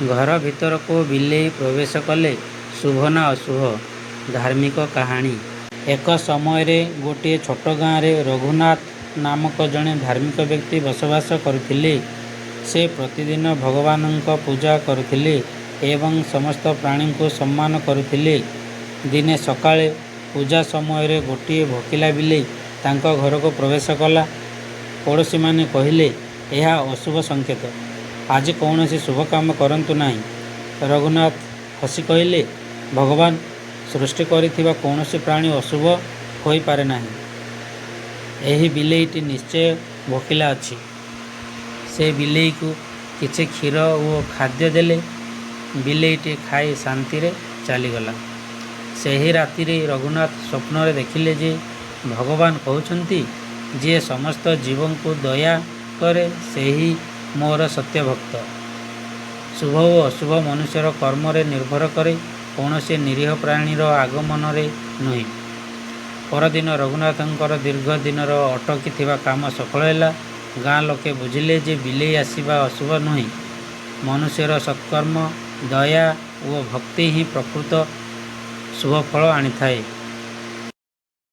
ଘର ଭିତରକୁ ବିଲେଇ ପ୍ରବେଶ କଲେ ଶୁଭ ନା ଅଶୁଭ? ଧାର୍ମିକ କାହାଣୀ। ଏକ ସମୟରେ ଗୋଟିଏ ଛୋଟ ଗାଁରେ ରଘୁନାଥ ନାମକ ଜଣେ ଧାର୍ମିକ ବ୍ୟକ୍ତି ବସବାସ କରୁଥିଲେ। ସେ ପ୍ରତିଦିନ ଭଗବାନଙ୍କ ପୂଜା କରୁଥିଲେ ଏବଂ ସମସ୍ତ ପ୍ରାଣୀଙ୍କୁ ସମ୍ମାନ କରୁଥିଲେ। ଦିନେ ସକାଳେ ପୂଜା ସମୟରେ ଗୋଟିଏ ଭୋକିଲା ବିଲେଇ ତାଙ୍କ ଘରକୁ ପ୍ରବେଶ କଲା। ପଡ଼ୋଶୀମାନେ କହିଲେ, ଏହା ଅଶୁଭ ସଂକେତ, ଆଜି କୌଣସି ଶୁଭ କାମ କରନ୍ତୁ ନାହିଁ। ରଘୁନାଥ ହସି କହିଲେ, ଭଗବାନ ସୃଷ୍ଟି କରିଥିବା କୌଣସି ପ୍ରାଣୀ ଅଶୁଭ ହୋଇପାରେ ନାହିଁ। ଏହି ବିଲେଇଟି ନିଶ୍ଚୟ ଭୋକିଲା ଅଛି। ସେ ବିଲେଇକୁ କିଛି କ୍ଷୀର ଓ ଖାଦ୍ୟ ଦେଲେ। ବିଲେଇଟି ଖାଇ ଶାନ୍ତିରେ ଚାଲିଗଲା। ସେହି ରାତିରେ ରଘୁନାଥ ସ୍ୱପ୍ନରେ ଦେଖିଲେ ଯେ ଭଗବାନ କହୁଛନ୍ତି, ଯିଏ ସମସ୍ତ ଜୀବଙ୍କୁ ଦୟା କରେ, ସେହି ମୋର ସତ୍ୟ ଭକ୍ତ। ଶୁଭ ଓ ଅଶୁଭ ମନୁଷ୍ୟର କର୍ମରେ ନିର୍ଭର କରେ, କୌଣସି ନିରୀହ ପ୍ରାଣୀର ଆଗମନରେ ନୁହେଁ। ପରଦିନ ରଘୁନାଥଙ୍କର ଦୀର୍ଘ ଦିନର ଅଟକି ଥିବା କାମ ସଫଳ ହେଲା। ଗାଁ ଲୋକେ ବୁଝିଲେ ଯେ ବିଲେଇ ଆସିବା ଅଶୁଭ ନୁହେଁ, ମନୁଷ୍ୟର ସତ୍କର୍ମ, ଦୟା ଓ ଭକ୍ତି ହିଁ ପ୍ରକୃତ ଶୁଭଫଳ ଆଣିଥାଏ।